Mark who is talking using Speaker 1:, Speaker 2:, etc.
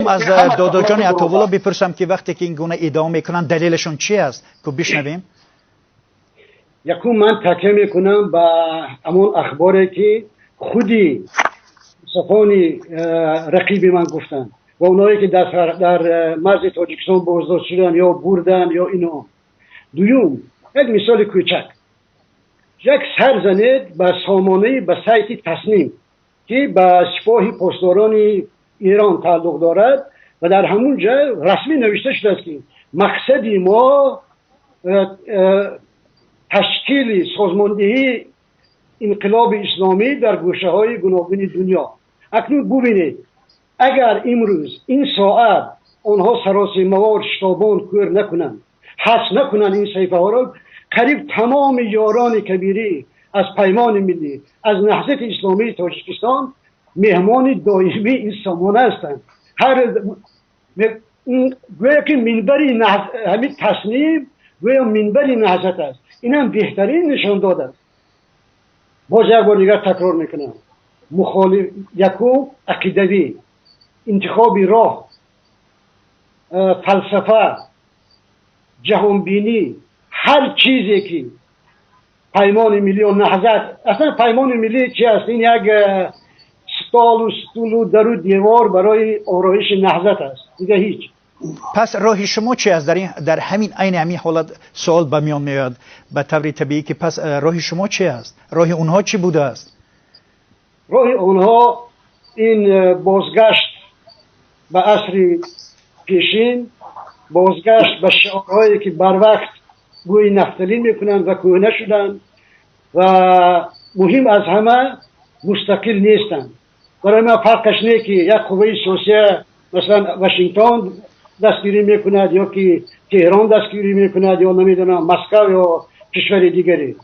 Speaker 1: Аз Додоҷони Атовулло бипурсам, ки вақте ки ин гуна иддао мекунанд, далелашон чи аст, ку бишнавем.
Speaker 2: Якум, ман такя мекунам ба ҳамон ахборе, ки худи сафони рақиби ман гуфтанд ва онҳое ки дар марзи Тоҷикистон боздошт шуданд ё бурданд ё ино. Дуюм, як мисоли кӯчак: як сар занед ба сомонаи, ба сайти Тасним, ки ба Сипоҳи Посдорони Эрон тааллуқ дорад, ва дар ҳамун ҷа расмӣ навишта шудааст, ки мақсади мо ташкили созмондиҳии инқилоби исломӣ дар гӯшаҳои гуногуни дунё. Акнун бубинед, агар имрӯз ин соат онҳо саросимавор, шитобон кӯр накунанд, ҳазф накунанд ин саҳифаҳоро, қариб тамоми ёрони кабирӣ аз Паймони Миллӣ, аз Наҳзати Исломии Тоҷикистон меҳмони доимии ин сомона ҳастанд. Ҳар гӯё ки минбари ҳамин Тасним гӯё минбари Наҳзат аст. Инам беҳтарин нишондод аст. Боз як бор дигар такрор мекунам: мухолиф якум ақидавӣ, интихоби роҳ, фалсафа, ҷаҳонбинӣ, ҳар чизе ки Паймони Миллӣ ё Наҳзат. Аслан Паймони Миллӣ чи аст? Ин як столу стулу дару девор барои ороиши Наҳзат аст, дига ҳеҷ.
Speaker 1: Пас роҳи шумо чи аст? Дар ҳамин, айни ҳамин ҳолат суол ба миён меояд ба таври табиӣ, ки пас роҳи шумо чи аст, роҳи онҳо чӣ будааст?
Speaker 2: Роҳи онҳо ин бозгашт ба асри пешин, бозгашт ба шиорҳое, ки барвақт бӯи нафталин мекунанд ва кӯҳна шуданд, ва муҳим аз ҳама, мустақил нестанд. Барои ман фарқаш не, ки як қувваи сиёсия, масалан, Вашингтон дастгирӣ мекунад ё ки Теҳрон дастгирӣ мекунад ё, намедонам, Москав ё кишвари дигаре.